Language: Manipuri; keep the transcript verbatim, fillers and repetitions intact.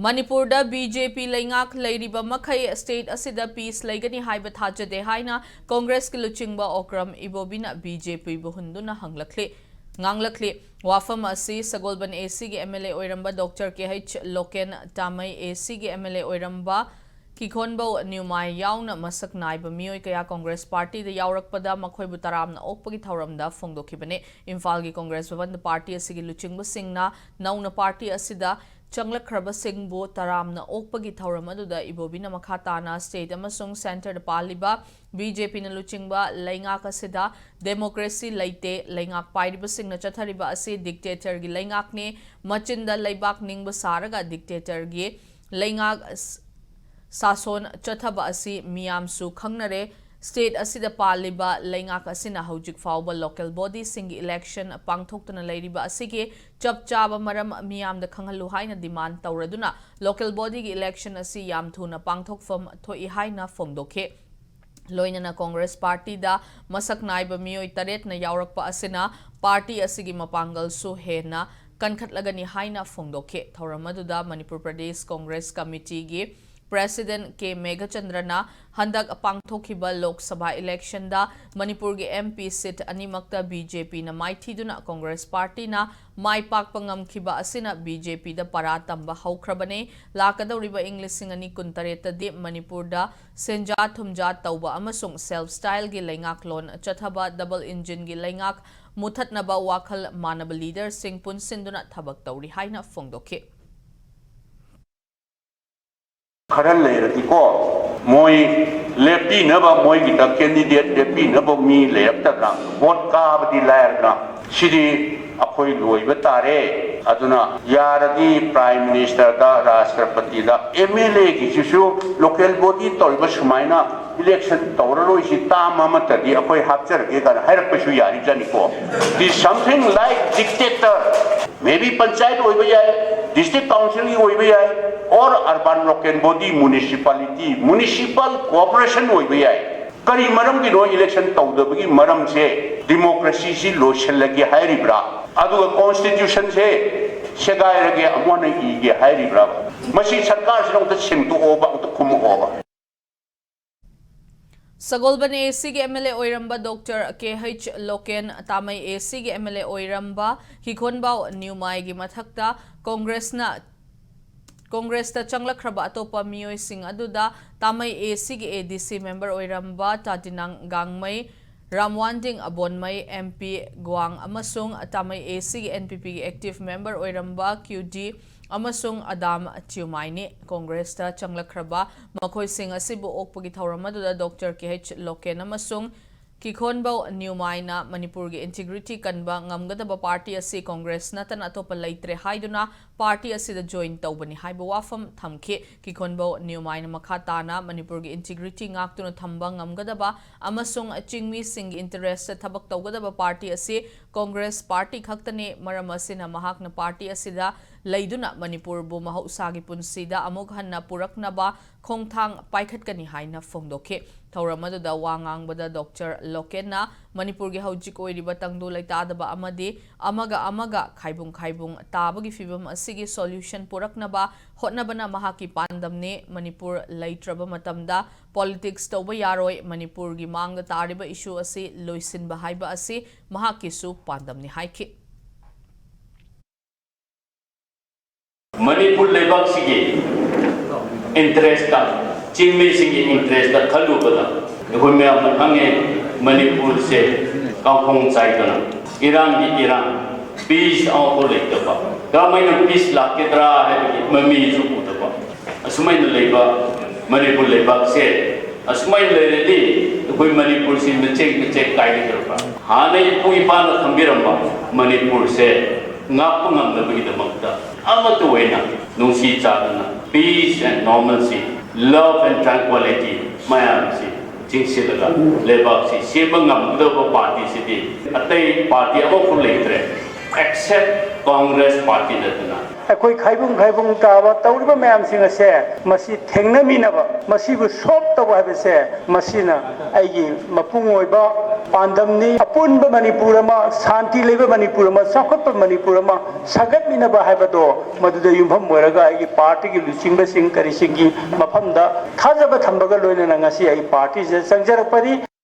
ꯃꯅꯤꯄꯨꯔꯗ ꯕꯤ ꯖꯦ ꯄꯤ ꯂꯩꯉꯥꯛ ꯂꯩꯔꯤꯕ ꯃꯈꯩ state ꯑꯁꯤꯗ peace ꯂꯩꯒꯅꯤ ꯍꯥꯏꯕ ꯊꯥꯖꯗꯦ ꯍꯥꯏꯅ ꯀꯣꯡꯒ꯭ꯔꯦꯁꯀꯤ ꯂꯨꯆꯤꯡꯕ ꯑꯣꯀ꯭ꯔꯝ ꯏꯕꯣꯕꯤꯅ ꯕꯤ ꯖꯦ ꯄꯤꯕꯨ ꯍꯨꯟꯗꯨꯅ ꯍꯪꯂꯛꯂꯤ, ꯉꯥꯡꯂꯛꯂꯤ꯫ ꯋꯥꯐꯝ ꯑꯁꯤ ꯁꯒꯣꯜꯕꯟ ꯑꯦ ꯁꯤꯒꯤ ꯑꯦꯝ ꯑꯦꯜ ꯑꯦ ꯑꯣꯏꯔꯝꯕ ꯗꯣꯛꯇꯔ ꯀꯦ ꯑꯩꯆ ꯂꯣꯀꯦꯟ, ꯇꯥꯃꯩ ꯑꯦ ꯁꯤꯒꯤ ꯑꯦꯝ ꯑꯦꯜ ꯑꯦ ꯑꯣꯏꯔꯝꯕ ꯀꯤꯈꯣꯟꯕꯧ ꯅ꯭ꯌꯨꯃꯥꯏ ꯌꯥꯎꯅ ꯃꯁꯛ ꯅꯥꯏꯕ ꯃꯤꯑꯣꯏ ꯀꯌꯥ ꯀꯣꯡꯒ꯭ꯔꯦꯁ ꯄꯥꯔꯇꯤꯗ ꯌꯥꯎꯔꯛꯄꯗ ꯃꯈꯣꯏꯕꯨ ꯇꯔꯥꯝꯅ ꯑꯣꯛꯄꯒꯤ ꯊꯧꯔꯝꯗ ꯐꯣꯡꯗꯣꯛꯈꯤꯕꯅꯤ꯫ ꯏꯝꯐꯥꯜꯒꯤ ꯀꯣꯡꯒ꯭ꯔꯦꯁ ꯚꯕꯟꯗ ꯄꯥꯔꯇꯤ ꯑꯁꯤꯒꯤ ꯂꯨꯆꯤꯡꯕꯁꯤꯡꯅ ꯅꯧꯅ ꯄꯥꯔꯇꯤ ꯑꯁꯤꯗ ꯆꯪꯂꯛꯈ꯭ꯔꯕꯁꯤꯡꯕꯨ ꯇꯔꯥꯝꯅ ꯑꯣꯛꯄꯒꯤ ꯊꯧꯔꯝ ꯑꯗꯨꯗ ꯏꯕꯣꯕꯤꯅ ꯃꯈꯥ ꯇꯥꯅ state ꯑꯃꯁꯨꯡ centreꯗ ꯄꯥꯜꯂꯤꯕ ꯕꯤ ꯖꯦ ꯄꯤꯅ ꯂꯨꯆꯤꯡꯕ ꯂꯩꯉꯥꯛ ꯑꯁꯤꯗ democracy ꯂꯩꯇꯦ, ꯂꯩꯉꯥꯛ ꯄꯥꯏꯔꯤꯕꯁꯤꯡꯅ ꯆꯠꯊꯔꯤꯕ ꯑꯁꯤ dictatorꯒꯤ ꯂꯩꯉꯥꯛꯅꯤ, ꯃꯆꯤꯟꯗ ꯂꯩꯕꯥꯛ ꯅꯤꯡꯕ ꯁꯥꯔꯒ dictatorꯒꯤ ꯂꯩꯉꯥꯛ ꯁꯥꯁꯣꯟ ꯆꯠꯊꯕ ꯑꯁꯤ ꯃꯤꯌꯥꯝꯁꯨ ꯈꯪꯅꯔꯦ꯫ State ꯑꯁꯤꯗ ꯄꯥꯜꯂꯤꯕ ꯂꯩꯉꯥꯛ ꯑꯁꯤꯅ ꯍꯧꯖꯤꯛ ꯐꯥꯎꯕ local bodyꯁꯤꯡꯒꯤ election ꯄꯥꯡꯊꯣꯛꯇꯨꯅ ꯂꯩꯔꯤꯕ ꯑꯁꯤꯒꯤ ꯆꯞ ꯆꯥꯕ ꯃꯔꯝ ꯃꯤꯌꯥꯝꯗ ꯈꯪꯍꯜꯂꯨ ꯍꯥꯏꯅ demand ꯇꯧꯔꯗꯨꯅ local bodyꯒꯤ election ꯑꯁꯤ ꯌꯥꯝ ꯊꯨꯅ ꯄꯥꯡꯊꯣꯛꯐꯝ ꯊꯣꯛꯏ ꯍꯥꯏꯅ ꯐꯣꯡꯗꯣꯛꯈꯤ꯫ ꯂꯣꯏꯅꯅ ꯀꯣꯡꯒ꯭ꯔꯦꯁ ꯄꯥꯔꯇꯤꯗ ꯃꯁꯛ ꯅꯥꯏꯕ ꯃꯤꯑꯣꯏ ꯇꯔꯦꯠꯅ ꯌꯥꯎꯔꯛꯄ ꯑꯁꯤꯅ ꯄꯥꯔꯇꯤ ꯑꯁꯤꯒꯤ ꯃꯄꯥꯡꯒꯜꯁꯨ ꯍꯦꯟꯅ ꯀꯟꯈꯠꯂꯒꯅꯤ ꯍꯥꯏꯅ ꯐꯣꯡꯗꯣꯛꯈꯤ꯫ ꯊꯧꯔꯝ ꯑꯗꯨꯗ ꯃꯅꯤꯄꯨꯔ ꯄ꯭ꯔꯗꯦꯁ ꯀꯣꯡꯒ꯭ꯔꯦꯁ ꯀꯃꯤꯇꯤꯒꯤ President ꯀꯦ ꯃꯦꯘꯆꯟꯗ꯭ꯔꯅ ꯍꯟꯗꯛ ꯄꯥꯡꯊꯣꯛꯈꯤꯕ ꯂꯣꯛ ꯁꯚꯥ electionꯗ ꯃꯅꯤꯄꯨꯔꯒꯤ M P seat ꯑꯅꯤꯃꯛꯇ B J Pꯅ ꯃꯥꯏꯊꯤꯗꯨꯅ ꯀꯣꯡꯒ꯭ꯔꯦꯁ ꯄꯥꯔꯇꯤꯅ ꯃꯥꯏ ꯄꯥꯛꯄ ꯉꯝꯈꯤꯕ ꯑꯁꯤꯅ B J Pꯗ ꯄꯔꯥ ꯇꯝꯕ ꯍꯧꯈ꯭ꯔꯕꯅꯤ꯫ ꯂꯥꯛꯀꯗꯧꯔꯤꯕ ꯏꯪ ꯂꯤꯁꯤꯡ ꯑꯅꯤ ꯀꯨꯟꯇꯔꯦꯠꯇꯗꯤ ꯃꯅꯤꯄꯨꯔꯗ ꯁꯦꯟꯖꯥ ꯊꯨꯝꯖꯥ ꯇꯧꯕ ꯑꯃꯁꯨꯡ self styleꯒꯤ ꯂꯩꯉꯥꯛꯂꯣꯟ ꯆꯠꯊꯕ, double engineꯒꯤ ꯂꯩꯉꯥꯛ ꯃꯨꯊꯠꯅꯕ ꯋꯥꯈꯜ ꯃꯥꯟꯅꯕ leaderꯁꯤꯡ ꯄꯨꯟꯁꯤꯟꯗꯨꯅ ꯊꯕꯛ ꯇꯧꯔꯤ ꯍꯥꯏꯅ ꯐꯣꯡꯗꯣꯛꯈꯤ꯫ ꯈꯔ ꯂꯩꯔꯗꯤꯀꯣ, ꯃꯣꯏ ꯂꯦꯞꯄꯤꯅꯕ, ꯃꯣꯏꯒꯤꯗ candidate ꯂꯦꯞꯄꯤꯅꯕ ꯃꯤ ꯂꯩꯔꯛꯇꯗꯅ vote ꯀꯥꯕꯗꯤ ꯂꯥꯏꯔꯗꯅ, ꯁꯤꯗꯤ ꯑꯩꯈꯣꯏ ꯂꯣꯏꯕ ꯇꯥꯔꯦ꯫ ꯑꯗꯨꯅ ꯌꯥꯔꯗꯤ Prime Ministerꯗ, Rashtrapatiꯗ, M L Aꯒꯤꯁꯤꯁꯨ local body ꯇꯧꯔꯤꯕ ꯁꯨꯃꯥꯏꯅ election ꯇꯧꯔꯔꯣꯏꯁꯤ, term ꯑꯃꯠꯇꯗꯤ ꯑꯩꯈꯣꯏ ꯍꯥꯞꯆꯔꯒꯦ ꯀꯥꯏꯅ ꯍꯥꯏꯔꯛꯄꯁꯨ ꯌꯥꯔꯤꯖꯥꯠꯅꯤꯀꯣ꯫ It is something like dictator, maybe panchayat ꯑꯣꯏꯕ ꯌꯥꯏ, district councilꯒꯤ ꯑꯣꯏꯕ ꯌꯥꯏ, or urban local body, municipality, municipal corporation ꯑꯣꯏꯕ ꯌꯥꯏ꯫ ꯀꯔꯤ ꯃꯔꯝꯒꯤꯅꯣ election ꯇꯧꯗꯕꯒꯤ ꯃꯔꯝꯁꯦ? Democracyꯁꯤ ꯂꯣꯏꯁꯤꯜꯂꯒꯦ ꯍꯥꯏꯔꯤꯕ꯭ꯔꯥ? ꯑꯗꯨꯒ Constitutionꯁꯦ ꯁꯦꯒꯥꯏꯔꯒꯦ, ꯑꯃꯨꯛ ꯍꯟꯅ ꯏꯒꯦ ꯍꯥꯏꯔꯤꯕ꯭ꯔꯥ? ꯃꯁꯤ ꯁꯔꯀꯥꯔꯁꯤꯅ ꯑꯃꯨꯛꯇ ꯁꯦꯡꯗꯣꯛꯑꯣꯕ, ꯑꯃꯨꯛꯇ ꯈꯨꯝꯃꯛꯑꯣꯕ꯫ ꯁꯒꯣꯜꯕꯟ ꯑꯦ ꯁꯤꯒꯤ ꯑꯦꯝ ꯑꯦꯜ ꯑꯦ ꯑꯣꯏꯔꯝꯕ ꯗꯣꯛꯇꯔ ꯀꯦ ꯍꯩꯆ ꯂꯣꯀꯦꯟ, ꯇꯥꯃꯩ ꯑꯦ ꯁꯤꯒꯤ ꯑꯦꯝ ꯑꯦꯜ ꯑꯦ ꯑꯣꯏꯔꯝꯕ ꯀꯤꯈꯣꯟꯕꯥꯎ ꯅ꯭ꯌꯨꯃꯥꯏꯒꯤ ꯃꯊꯛꯇ ꯀꯣꯡꯒ꯭ꯔꯦꯁꯅ ꯀꯣꯡꯒ꯭ꯔꯦꯁꯇ ꯆꯪꯂꯛꯈ꯭ꯔꯕ ꯑꯇꯣꯞꯄ ꯃꯤꯑꯣꯏꯁꯤꯡ ꯑꯗꯨꯗ ꯇꯥꯃꯩ ꯑꯦ ꯁꯤꯒꯤ ꯑꯦ ꯗꯤ ꯁꯤ ꯃꯦꯝꯕꯔ ꯑꯣꯏꯔꯝꯕ ꯇꯥꯇꯤꯅꯥꯡ ꯒꯥꯡꯃꯩ, ꯔꯥꯝꯋꯥꯟꯗꯤꯡ ꯑꯕꯣꯟꯃꯩ, ꯑꯦꯝ ꯄꯤ ꯒ꯭ꯋꯥꯡ ꯑꯃꯁꯨꯡ ꯇꯥꯃꯩ ꯑꯦ ꯁꯤꯒꯤ ꯑꯦꯟ ꯄꯤ ꯄꯤꯒꯤ ꯑꯦꯛꯇꯤꯚ ꯃꯦꯝꯕꯔ ꯑꯣꯏꯔꯝꯕ ꯀ꯭ꯌꯨ ꯗꯤ ꯑꯃꯁꯨꯡ ꯑꯗꯥꯝ ꯆ꯭ꯌꯨꯃꯥꯏꯅꯤ꯫ ꯀꯣꯡꯒ꯭ꯔꯦꯁꯇ ꯆꯪꯂꯛꯈ꯭ꯔꯕ ꯃꯈꯣꯏꯁꯤꯡ ꯑꯁꯤꯕꯨ ꯑꯣꯛꯄꯒꯤ ꯊꯧꯔꯝ ꯑꯗꯨꯗ ꯗꯣꯛꯇꯔ ꯀꯦ ꯍꯩꯆ ꯂꯣꯀꯦꯟ ꯑꯃꯁꯨꯡ ꯀꯤꯈꯣꯟꯕꯧ ꯅ꯭ꯌꯨꯃꯥꯏꯅ ꯃꯅꯤꯄꯨꯔꯒꯤ ꯏꯟꯇꯤꯒ꯭ꯔꯤꯇꯤ ꯀꯟꯕ ꯉꯝꯒꯗꯕ ꯄꯥꯔꯇꯤ ꯑꯁꯤ ꯀꯣꯡꯒ꯭ꯔꯦꯁ ꯅꯠꯇꯅ ꯑꯇꯣꯞꯄ ꯂꯩꯇ꯭ꯔꯦ ꯍꯥꯏꯗꯨꯅ ꯄꯥꯔꯇꯤ ꯑꯁꯤꯗ ꯖꯣꯏꯟ ꯇꯧꯕꯅꯤ ꯍꯥꯏꯕ ꯋꯥꯐꯝ ꯊꯝꯈꯤ꯫ ꯀꯤꯈꯣꯟꯕꯧ ꯅ꯭ꯌꯨꯃꯥꯏꯅ ꯃꯈꯥ ꯇꯥꯅ ꯃꯅꯤꯄꯨꯔꯒꯤ ꯏꯟꯇꯤꯒ꯭ꯔꯤꯇꯤ ꯉꯥꯛꯇꯨꯅ ꯊꯝꯕ ꯉꯝꯒꯗꯕ ꯑꯃꯁꯨꯡ ꯆꯤꯡꯃꯤꯁꯤꯡꯒꯤ ꯏꯟꯇꯔꯦꯁꯇ ꯊꯕꯛ ꯇꯧꯒꯗꯕ ꯄꯥꯔꯇꯤ ꯑꯁꯤ ꯀꯣꯡꯒ꯭ꯔꯦꯁ ꯄꯥꯔꯇꯤ ꯈꯛꯇꯅꯤ꯫ ꯃꯔꯝ ꯑꯁꯤꯅ ꯃꯍꯥꯛꯅ ꯄꯥꯔꯇꯤ ꯑꯁꯤꯗ ꯂꯩꯗꯨꯅ ꯃꯅꯤꯄꯨꯔꯕꯨ ꯃꯍꯧꯁꯥꯒꯤ ꯄꯨꯟꯁꯤꯗ ꯑꯃꯨꯛ ꯍꯟꯅ ꯄꯨꯔꯛꯅꯕ ꯈꯣꯡꯊꯥꯡ ꯄꯥꯏꯈꯠꯀꯅꯤ ꯍꯥꯏꯅ ꯐꯣꯡꯗꯣꯛꯈꯤ꯫ ꯊꯧꯔꯝ ꯑꯗꯨꯗ ꯋꯥ ꯉꯥꯡꯕꯗ ꯗꯣꯛꯇꯔ ꯂꯣꯀꯦꯟꯅ ꯃꯅꯤꯄꯨꯔꯒꯤ ꯍꯧꯖꯤꯛ ꯑꯣꯏꯔꯤꯕ ꯇꯪꯗꯨ ꯂꯩꯇꯥꯗꯕ ꯑꯃꯗꯤ ꯑꯃꯒ ꯑꯃꯒ ꯈꯥꯏꯕꯨꯡ ꯈꯥꯏꯕꯨꯡ ꯇꯥꯕꯒꯤ ꯐꯤꯚꯝ ꯑꯁꯤꯒꯤ ꯁꯣꯂ꯭ꯌꯨꯁꯟ ꯄꯨꯔꯛꯅꯕ ꯍꯣꯠꯅꯕꯅ ꯃꯍꯥꯛꯀꯤ ꯄꯥꯟꯗꯝꯅꯤ꯫ ꯃꯅꯤꯄꯨꯔ ꯂꯩꯇ꯭ꯔꯕ ꯃꯇꯝꯗ ꯄꯣꯂꯤꯇꯤꯛꯁ ꯇꯧꯕ ꯌꯥꯔꯣꯏ꯫ ꯃꯅꯤꯄꯨꯔꯒꯤ ꯃꯥꯡꯗ ꯇꯥꯔꯤꯕ ꯏꯁꯨ ꯑꯁꯤ ꯂꯣꯏꯁꯤꯟꯕ ꯍꯥꯏꯕ ꯑꯁꯤ ꯃꯍꯥꯛꯀꯤꯁꯨ ꯄꯥꯟꯗꯝꯅꯤ ꯍꯥꯏꯈꯤ꯫ ꯃꯅꯤꯄꯨꯔ ꯂꯩꯕꯥꯛꯁꯤꯒꯤ ꯏꯟꯇꯔꯦꯁꯇ, ꯆꯤꯡꯃꯤꯁꯤꯡꯒꯤ ꯏꯟꯇꯔꯦꯁꯇ ꯈꯜꯂꯨꯕꯗ ꯑꯩꯈꯣꯏ ꯃꯌꯥꯝꯅ ꯈꯪꯉꯦ, ꯃꯅꯤꯄꯨꯔꯁꯦ ꯀꯥꯡꯈꯣꯡ ꯆꯥꯏꯗꯅ ꯏꯔꯥꯡꯒꯤ ꯏꯔꯥꯡ, ꯄꯤꯁ ꯑꯃꯐꯥꯎ ꯂꯩꯇꯕ, ꯀꯔꯝꯍꯥꯏꯅ ꯄꯤꯁ ꯂꯥꯛꯀꯗ꯭ꯔꯥ ꯍꯥꯏꯕꯒꯤ ꯃꯃꯤꯁꯨ ꯎꯗꯕ, ꯑꯁꯨꯃꯥꯏꯅ ꯂꯩꯕ ꯃꯅꯤꯄꯨꯔ ꯂꯩꯕꯥꯛꯁꯦ, ꯑꯁꯨꯃꯥꯏꯅ ꯂꯩꯔꯗꯤ ꯑꯩꯈꯣꯏ ꯃꯅꯤꯄꯨꯔꯁꯤ ꯃꯆꯦꯛ ꯃꯆꯦꯛ ꯀꯥꯏꯒꯗꯧꯔꯕ꯭ꯔꯥ? ꯍꯥꯟꯅ ꯏꯄꯨ ꯏꯄꯥꯅ ꯊꯝꯕꯤꯔꯝꯕ ꯃꯅꯤꯄꯨꯔꯁꯦ ꯉꯥꯛꯄ ꯉꯝꯅꯕꯒꯤꯗꯃꯛꯇ ꯑꯃꯠꯇ ꯑꯣꯏꯅ ꯅꯨꯡꯁꯤ ꯆꯥꯟꯅꯅ peace and normalcy, love and tranquility ꯃꯌꯥꯝꯁꯤ ꯆꯤꯡꯁꯤꯜꯂꯒ ꯂꯩꯕꯥꯛꯁꯤ ꯁꯦꯝꯕ ꯉꯝꯒꯗꯧꯕ ꯄꯥꯔꯇꯤꯁꯤꯗꯤ ꯑꯇꯩ ꯄꯥꯔꯇꯤ ꯑꯃꯐꯥꯎ ꯂꯩꯇ꯭ꯔꯦ, except Congress party ꯅꯠꯇꯅ꯫ ꯑꯩꯈꯣꯏ ꯈꯥꯏꯕꯨꯡ ꯈꯥꯏꯕꯨꯡ ꯇꯥꯕ ꯇꯧꯔꯤꯕ ꯃꯌꯥꯝꯁꯤꯡ ꯑꯁꯦ ꯃꯁꯤ ꯊꯦꯡꯅꯃꯤꯟꯅꯕ, ꯃꯁꯤꯕꯨ ꯁꯣꯜꯕ ꯇꯧꯕ ꯍꯥꯏꯕꯁꯦ ꯃꯁꯤꯅ ꯑꯩꯒꯤ ꯃꯄꯨꯡ ꯑꯣꯏꯕ ꯄꯥꯟꯗꯝꯅꯤ꯫ ꯑꯄꯨꯟꯕ ꯃꯅꯤꯄꯨꯔ ꯑꯃ, ꯁꯥꯟꯇꯤ ꯂꯩꯕ ꯃꯅꯤꯄꯨꯔ ꯑꯃ, ꯆꯥꯎꯈꯠꯄ ꯃꯅꯤꯄꯨꯔ ꯑꯃ ꯁꯥꯒꯠꯃꯤꯟꯅꯕ ꯍꯥꯏꯕꯗꯣ ꯃꯗꯨꯗ ꯌꯨꯝꯐꯝ ꯑꯣꯏꯔꯒ ꯑꯩꯒꯤ ꯄꯥꯔꯇꯤꯒꯤ ꯂꯨꯆꯤꯡꯕꯁꯤꯡ ꯀꯔꯤꯁꯤꯡꯒꯤ ꯃꯐꯝꯗ ꯊꯥꯖꯕ ꯊꯝꯕꯒ ꯂꯣꯏꯅꯅ ꯉꯁꯤ ꯑꯩ ꯄꯥꯔꯇꯤꯁꯤꯗ ꯆꯪꯖꯔꯛꯄꯅꯤ꯫